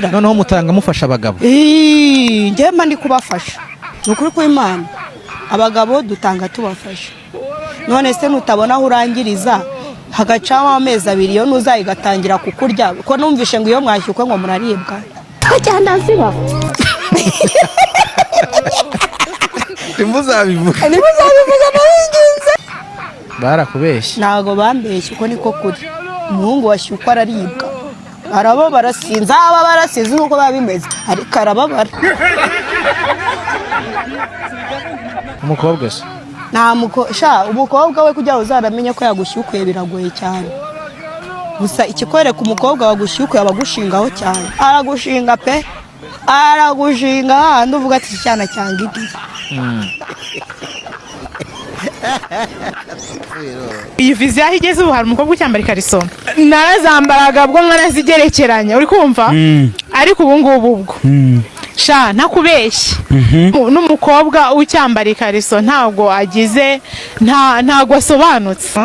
Noneho mutanga mufasha abagabo. Njyewe mba ndi kubafasha, ni ukuri kw'Imana, abagabo dutanga tubafasha. None se nutabona aho urangiriza, hagacamo amezi 2, iyo nuzaye igatangira kukurya, ko numvishe ngo iyo mwashyukwe ngo muraribwa? Cyane ziba. Ntimuzabivuga. Ntimuzabivuga, naringinze. Barakubeshye. Ntabwo bambeshye, uko niko kuri. Umuhungu washyukwa araribwa, arababara, sinzi aho ababara, sinzi n'uko biba bimeze, ariko arababara. Umukobwa se? Nta sha, umukobwa we kugira ngo uzaramenye ko yagushyukuye biragoye cyane. Gusa ikikwereka umukobwa wagushyukuye, aba agushingaho cyane, aragushinga pe, aragushinga hahandi uvuga ati: "Iki cyana cyanga iki." Iyi viziyo aho igeze ubu, hari umukobwa ucyambara ikariso? Narazambaraga bwo nkanazigerekeranya, uri kumva? Ariko ubu ngubu ubwo sha, ntakubeshye, n'umukobwa ucyambara ikariso ntabwo agize, ntabwo asobanutse.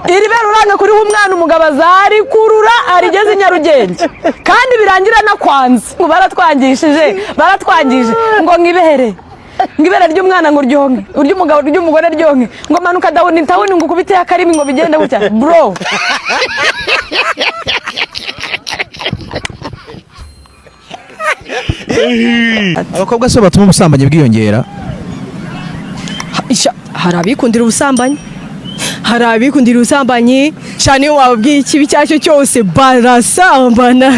Iri bere uranga kuriho umwana, umugabo azarikurura arigeze i Nyarugenge, kandi birangira nakwanze ngo baratwangishije, baratwangije ngo ngibere, ngo ibere ry'umwana ngo ryonke, ury'umugabo, ry'umugore ryonke, ngo manuka down town, ngo ukubite akarimi, ngo bigende gutya, bro. Abakobwa se batuma ubusambanyi bwiyongera? Isha, hari abikundira ubusambanyi, hari abikundira ubusambanyi cyane. Iyo wababwiye ikibi icyo ari cyo cyose, barasambana.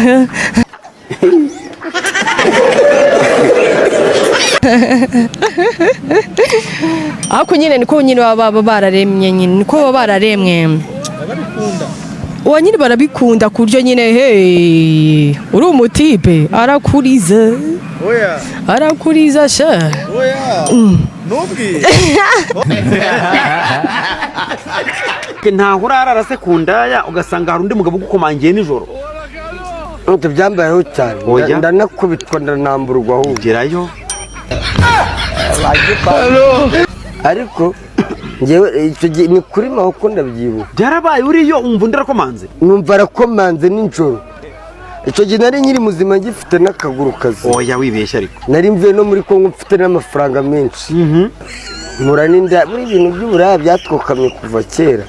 Ariko nyine niko nyine baba bararemye, nyine niko baba bararemwe. Uwo nyine barabikunda ku buryo nyine, hey, uri umutipe arakuriza, arakuriza sha. Ntubwire. Ntaho urarara se ku ndaya, ugasanga hari undi mugabo ugukomangiye nijoro? Ntabwo byambayeho cyane. Oya. Ndanakubitwa, ndanamburwa ahubwo. Gerayo. Ariko ngewe icyo gihe ni kuri mahoko, ndabyibuka. Byarabaye, uriyo umva undi arakomanze? Numva arakomanze nijoro. Icyo gihe nari nkiri muzima, ngifite n'akaguru kazima. Oya, wibeshya ariko. Nari mvuye no muri Kongo, mfite n'amafaranga menshi, mpura n'inda muri ibintu by'uburaya byatwokamye kuva kera.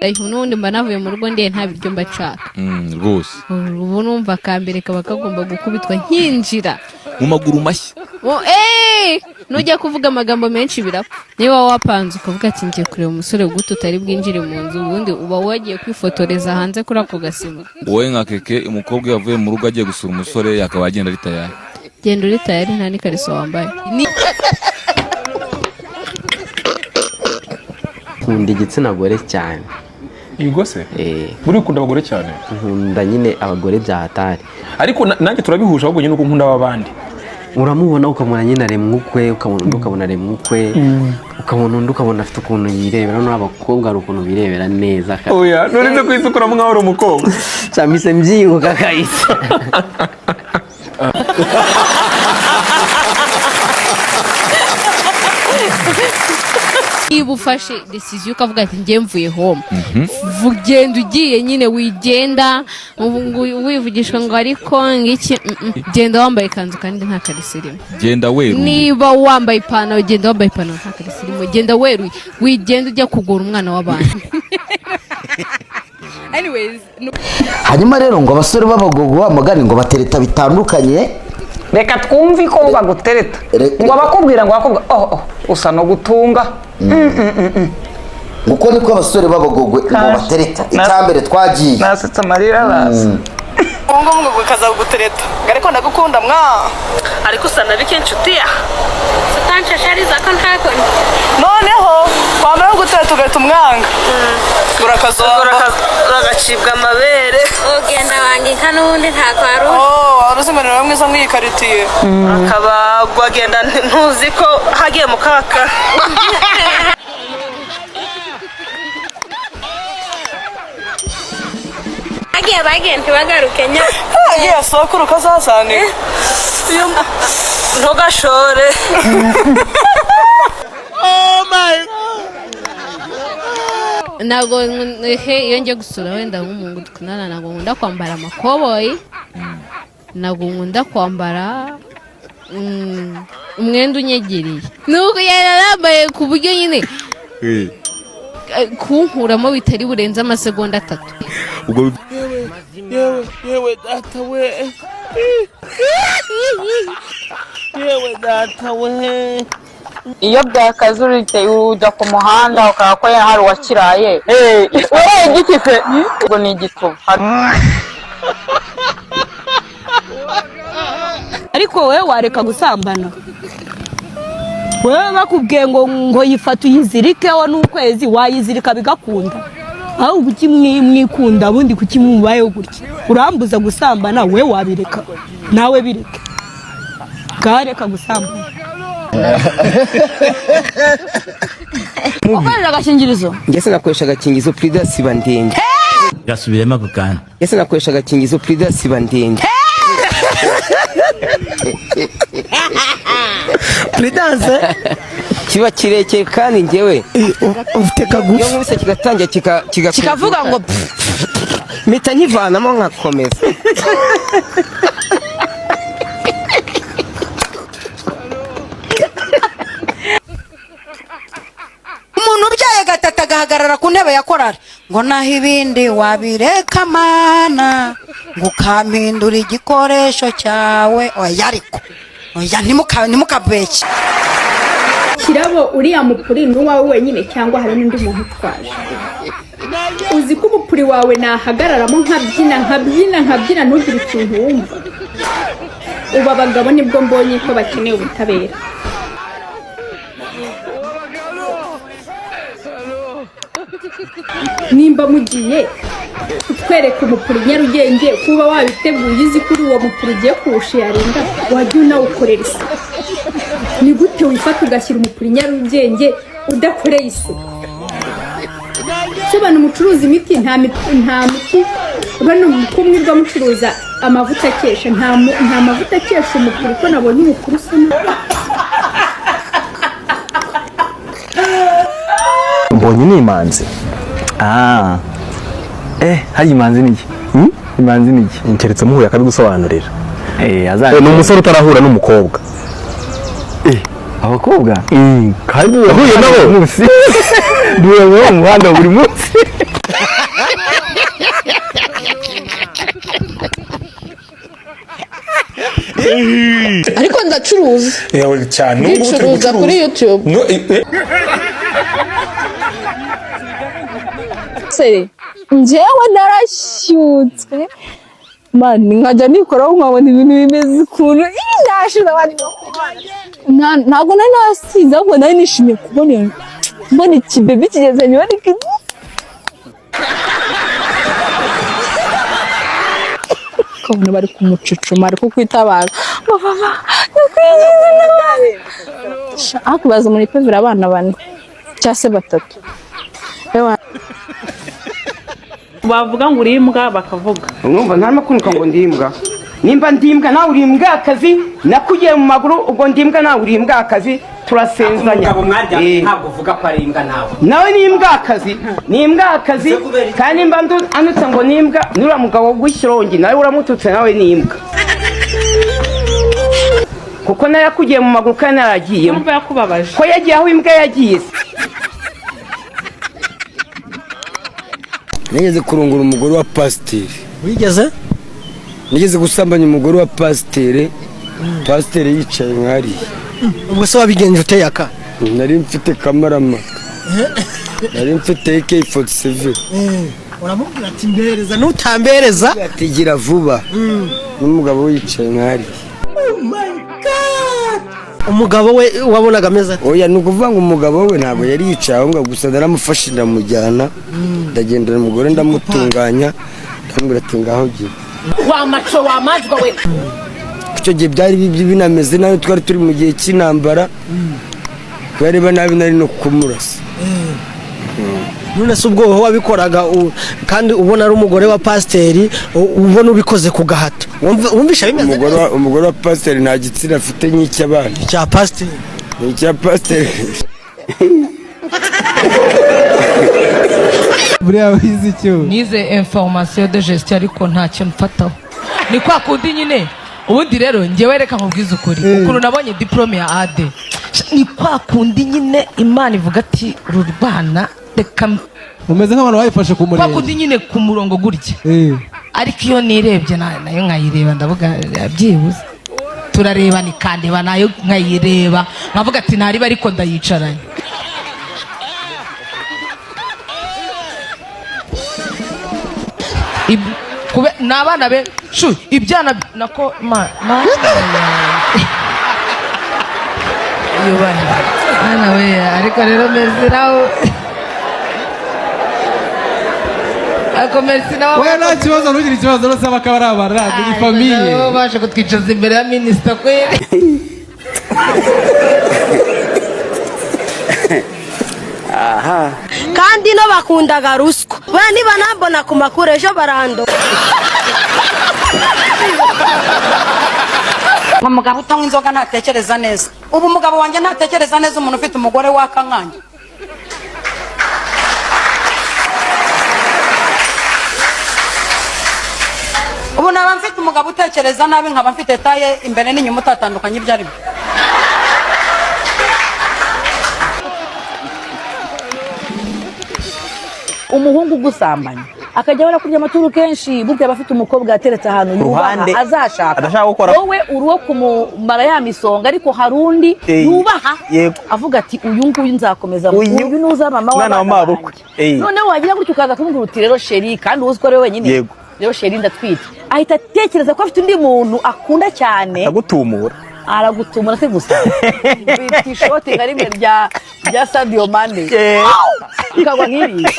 N'ubundi mba navuye mu rugo ndiye, nta biryo mba nshaka. Rwose. Ubu numva akambere kaba kagomba gukubitwa nkinjira. Mu maguru mashya. Nujya kuvuga amagambo menshi birapfa. Niba wapanze ukavuga ati: "Ngiye kureba umusore", gute utari bwinjire mu nzu? Ubundi uba wagiye kwifotoreza hanze kuri ako gasima. Wowe nka Keke, umukobwa iyo avuye mu rugo agiye gusura umusore, yakaba agenda ari tayari? Genda uri tayari nta n'ikariso wambaye. Nkunda igitsina gore cyane. Yego se? Eh. Buri ukunda abagore cyane? Nkunda nyine abagore bya hatari. Ariko nanjye turabihuje, ahubwo nyine uko nkunda ab'abandi. Uramubona ukabona nyine aremwa ukwe, ukabona undi ukabona aremwa ukwe, ukabona undi ukabona afite ukuntu yirebera. Noneho abakobwa hari ukuntu birebera neza. Oya, none ku isi ukuramo nkaho uri umukobwa. Mise mbyibuka kahise. Niba ufashe decision ukavuga ati: "Ngiye, mvuye home", genda ugiye nyine, wigenda ubu ngo wivugishwa ngo ariko ngiki. Genda wambaye ikanzu kandi nta kariso irimo. Genda weruye. Niba wambaye ipantaro, genda wambaye ipantaro nta kariso irimo. Genda weruye, wigenda ujya kugura umwana w'abantu. Hanyuma rero ngo abasore b'abagogo bamagane ngo batereta bitandukanye. Reka twumve ko bagutereta. Ngo abakubwira ngo abakobwa, oh, usa no gutunga. Uko niko abasore b'abagogwe ngo batereta. Icyambere twagiye. Nasetse amarira araza. Ubu ngubu ngo kaza kugutereta ngo: "Ariko ndagukunda mwa." Ariko usa na bike, inshuti ya. Utanshashariza ko ntakoni. Noneho wamara gutereta ugahita umwanga, urakazomba. Uragacibwa amabere. Ugenda wanga inka n'ubundi ntako wari. Oh, wari uzi ngo ni wowe mwiza muri iyi karitsiye. Akabagwa agenda, ntuzi ko hagiye mu kaka. Hagiye bagiye ntibagaruke nya. Agiye sokuru kazasanika ntugashore. Oh my. Ntabwo iyo ngiye gusura wenda nk'umuntu dukundana, ntabwo nkunda kwambara amakoboyi, ntabwo nkunda kwambara umwenda unyegereye, nuko yarambaye ku buryo nyine kunkuramo bitari burenze amasegonda 3. Ubwo Yewe yewe data we, yewe data we. Iyo byakaze ujya ku muhanda ukaba ko hari uwakiraye uriye igiti se ubwo ni igituba. Ariko wowe wareka gusambana, wowe bakubwiye ngo yifate uyizirikeho n'ukwezi wayizirika bigakunda, aho kuki mwikunda ubundi kuki mubayeho gutya? Urambuza gusambana, we wabireka nawe bireke, bwareka gusambana. Ukoresha agakingirizo? Njye sinakoresha agakingirizo, Prida siba ndende. Gasubiremo ako kantu. Njye sinakoresha agakingirizo, Prida siba ndende. Prudence kiba kirekire kandi njyewe ufite kagufi, iyo nkubise kigatangira kikavuga ngo mpita nkivanamo nkakomeza. Umuntu ubyaye gatatu agahagarara ku ntebe ya korari ngo naho ibindi wabireka mana ngo ukampindura igikoresho cyawe, oya ariko oya ntimukabeke. Kirabo uriya mupuri ni uwawe wenyine cyangwa hari n'undi muntu utwaje? Uzi ko umupuri wawe nahagararamo nkabyina nkabyina nkabyina ntugire ikintu wumva? Ubu abagabo nibwo mbonye ko bakeneye ubutabera. Nimba mugiye kutwereka umupuri Nyarugenge, kuba wabiteguye uzi ko uwo mupuri ugiye kuwusharinga, wajya unawukorera isuku. Ni gute wifata ugashyira umupuri Nyarugenge udakoreye isuku? Se abantu mucuruza imiti, nta miti bano kumwirwa mucuruza amavuta akesha, nta mavuta akesha umupuri, ko nabonye umupuri usa nabi. Mbonye ni imanzi. Hari imanzi niki? Imanzi niki? Nkeretse muhuye akabigusobanurira. Ni umusore utarahura n'umukobwa. Abakobwa? Kandi yahuye nabo munsi. Duhuye mu muhanda buri munsi. Ariko ndacuruza. Yewe cyane. Ndicuruza kuri YouTube. Njyewe narashyutswe mani nkajya nikoraho nkabona ibintu bimeze ukuntu ndashize abantu. Ntabwo nari nasize, ahubwo nari nishimiye kubona mbona ikibebi kigeze nyuma ukabona bari kumucucuma ari kukwitabaza ngo papa ndakwinginze nawe. Akubaza muri pevera abana 4 cyangwa se 3. Bavuga ngo uri imbwa bakavuga. Urumva ntarimo kunuka ngo ndi imbwa. Nimba ndi imbwa nawe uri imbwa akazi, nakugiye mu maguru ubwo ndi imbwa nawe uri imbwa akazi, turasenzanya. Ntabwo uvuga ko ari imbwa nawe. Nawe ni imbwa akazi, ni imbwa akazi, kandi nimba anutse ngo ni imbwa, nura mugabo w'ishyirongi nawe uramututse nawe ni imbwa. Kuko nawe yakugiye mu maguru kandi naragiyemo. Urumva yakubabaje. Ko yagiye aho imbwa yagiye. Nigeze kurongora umugore wa pasiteri. Wigeze? Nigeze gusambanya umugore wa pasiteri, pasiteri yicaye nkariya. Ubwo se wabigenje ute yaka? Nari mfite kamaramaka. Nari mfite AK47. Uramubwira ati mbereza nutambereza? Ati gira vuba. N'umugabo wicaye nkariya. Oh my God! Umugabo we wabonaga ameze ate? Oya, ni ukuvuga ngo umugabo we ntabwo yari yicaye aho ngaho, gusa naramufashe ndamujyana, ndagendera umugore ndamutunganya, ndamubwira ati ngaho gira. Wa maco wa majwa we. Icyo gihe byari binameze nabi, twari turi mu gihe cy'intambara, yareba nabi nari no kumurasa. None se ubwo wowe wabikoraga kandi ubona ari umugore wa pasiteri, ubona ubikoze ku gahato, wumvisha bimeze Umugore neza? Umugore wa pasiteri nta gitsina afite nk'icy'abandi. Icya pasiteri. Icya pasiteri. Buriya wize icyo? Nize information de gestion, ariko ntacyo mfataho. Ni kwa kundi nyine. Ubundi rero njyewe, reka nkubwize ukuri, ukuntu nabonye diplôme ya A2, ni kwa kundi nyine Imana ivuga ati rurwana reka Umeze nk'abantu bayifashe ku kwa murenge. kundi nyine ku murongo gutya. Ariko iyo nirebye nayo nkayireba, ndavuga byibuze turareba, nikandeba nayo nkayireba, nkavuga ati ntariba, ariko ndayicaranye. Ni abana be shu ibyana nako ma ma yubahe mwana we. Ariko rero Merci nawe, ariko Merci nawe. Oya, nta kibazo, ntugire ikibazo rwose, bakaba ari abana ni famille. Nabo baje kutwicaza imbere ya minisita kweri. Aha. Kandi no bakundaga ruswa. Buriya niba nambona ku makuru ejo barando. Umugabo utanywa inzoga ntatekereza neza. Ubu umugabo wanjye ntatekereza neza, umuntu ufite umugore waka nkanjye. Ubu naba mfite umugabo utekereza nabi, nkaba mfite taye imbere n'inyuma utatandukanye ibyo ari byo. Umuhungu ugusambanya akajya ahora kurya amaturu kenshi, burya aba afite umukobwa yateretse ahantu yubaha Ruhande. azashaka. Adashaka gukora. Wowe uri uwo kumumara ya misonga, ariko hari undi yubaha, avuga ati uyu nguyu nzakomeza, uyu nuza mama Mwana wa w'abana mabukwe. banjye. Noneho wagira gutyo ukaza kumubwira uti rero chéri, kandi uzi ko ari we wenyine, rero chéri ndatwite, ahita atekereza ko afite undi muntu akunda cyane. Agutumura. Aragutumura se gusa, bita ishoti nka rimwe rya Sadio Mane ikagwa nk'iriya.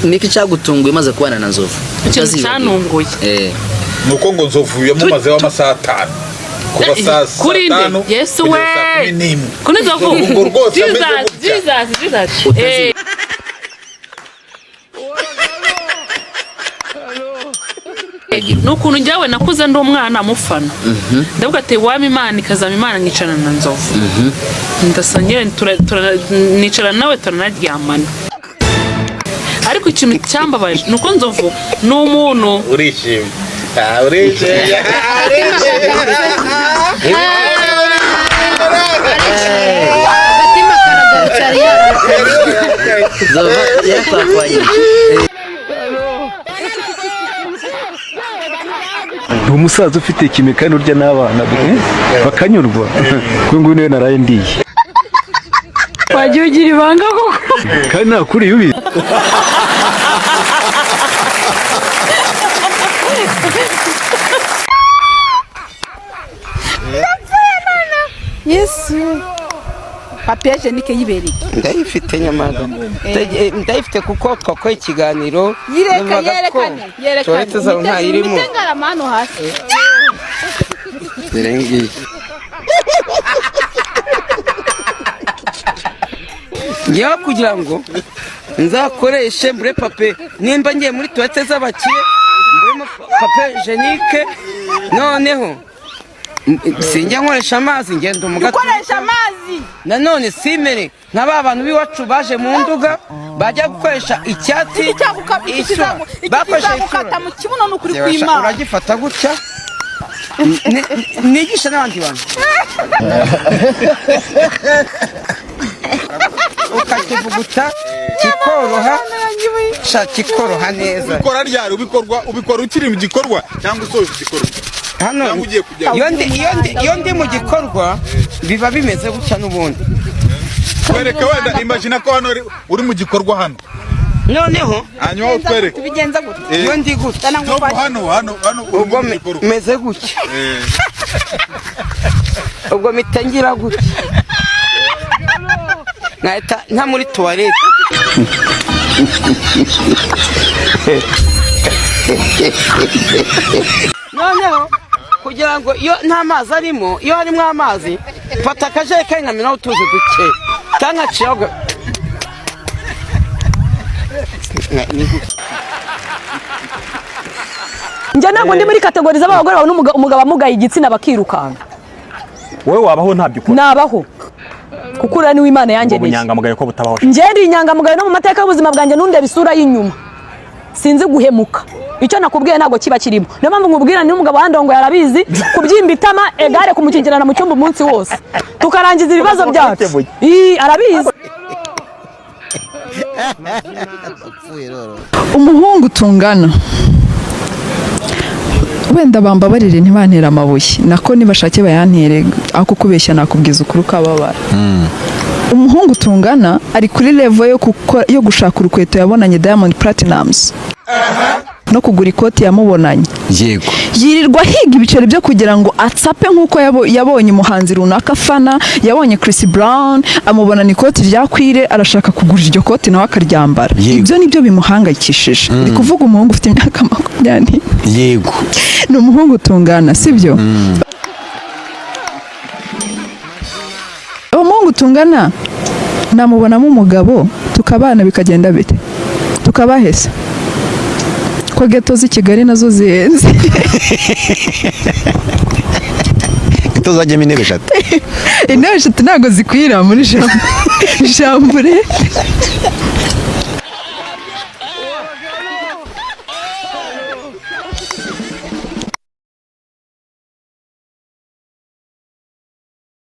Niki cyagutunguye umaze kubana na Nzovu? Ikintu Utazibagirwa. cyantunguye Nuko ngo Nzovu yamumazeho amasaha 5, kuva saa Kuri nde? 5 Yesu kugeza we! saa 11. Kuri Nzovu. Ngo rwose ameze Jesus, gutya. Jesus, Jesus. Ni ukuntu njyawe nakuze ndi umwana mufana, ndavuga ati waba Imana ikazama Imana nkicarana na Nzovu, ndasa nyine nicarana nawe turanaryamana. Ariko ikintu cyambabaje ni uko Nzovu ni umuntu Urishimye. Ah, urishimye. Ah, urishimye. Agatima karagarutse, yari yarakaye. Nzovu yarakwakwanye. Ni umusaza ufite ikime kandi urya n'abana be bakanyurwa, kuri nguyu niwe naraye ndiye. Wajya ugira ibanga koko. Kandi nta kuri ubizi. Yesu, papier hygiénique yibereye. Ndayifite nyamara. Ndayifite kuko twakoye ikiganiro. Yireka. Numvaga ko Yerekane, yerekane. toilette zawe ntayirimo. Imite ngarama hano hasi. Dore ngiyi. Ngewe kugira ngo nzakoreshe mbure papier, nimba ngiye muri toilette z'abakire mburemo papier hygiénique, noneho sinjya nkoresha amazi, ngenda umugato. Ukoresha amazi. Nanone simere nka ba bantu b'iwacu baje mu Nduga bajya gukoresha icyatsi. Iki Isura. Bakoresha kizagukata isura. mu kibuno, ni ukuri Reba sha, kw'Imana. Uragifata gutya. Nigisha n'abandi bantu, ukakivuguta kikoroha sha, kikoroha neza. Ubikora ryari? Ubikorwa, ubikora ukiri mu gikorwa cyangwa usoje igikorwa? Hano Cyangwa ugiye kujya? iyo ndi mu gikorwa biba bimeze gutya n'ubundi. Twereke wenda, imagine ko hano uri mu gikorwa hano. Noneho Hanyuma utwereke. Tubigenza gute? Iyo ndi gutya. Nzovu, hano hano hano uri Ubwo mu gikorwa. Meze gutya, ubwo mpita ngira gutya, nkahita nta muri toilette. Noneho kugira ngo iyo nta mazi arimo, iyo harimo amazi Fata akajerekani nkamena utuzi duke cyangwa nkaciyaho. Njye ntabwo ndi muri category z'abagore babona umugabo amugaye igitsina bakirukanka. Wowe wabaho ntabyo ukora? Nabaho, kuko uriya niwe Imana Ubwo yangeneye. Bunyangamugayo ko butabaho? Njye ndi inyangamugayo no mu mateka y'ubuzima bwanjye, ntundebe isura y'inyuma, sinzi guhemuka. Icyo nakubwiye ntabwo kiba kirimo. Niyo mpamvu nkubwira, niba umugabo wandongo yarabizi kubyimba itama egare kumukingirana mu cyumba umunsi wose tukarangiza ibibazo byacu. Ii, arabizi. Umuhungu tungana, wenda bambabarire ntibantere amabuye, nako nibashake bayantere, aho kukubeshya nakubwiza ukuri ukababara. Umuhungu tungana ari kuri level yo gushaka urukweto yabonanye Diamond Platnumz no kugura ikoti yamubonanye. Yirirwa ahiga ibiceri byo kugira ngo atsape nk'uko yabonye umuhanzi runaka afana, yabonye Chris Brown amubonana ikoti rya kwire, arashaka kugura iryo koti nawe akaryambara. Ibyo nibyo bimuhangayikishije. Ndi kuvuga umuhungu ufite imyaka 20. Ni umuhungu tungana, sibyo? Uwo muhungu tungana namubonamo umugabo tukabana bikagenda bite? Tukabahesa ko geto z'i Kigali nazo zihenze. Geto zajyamo intebe eshatu. Intebe eshatu ntabwo zikwira muri jambure.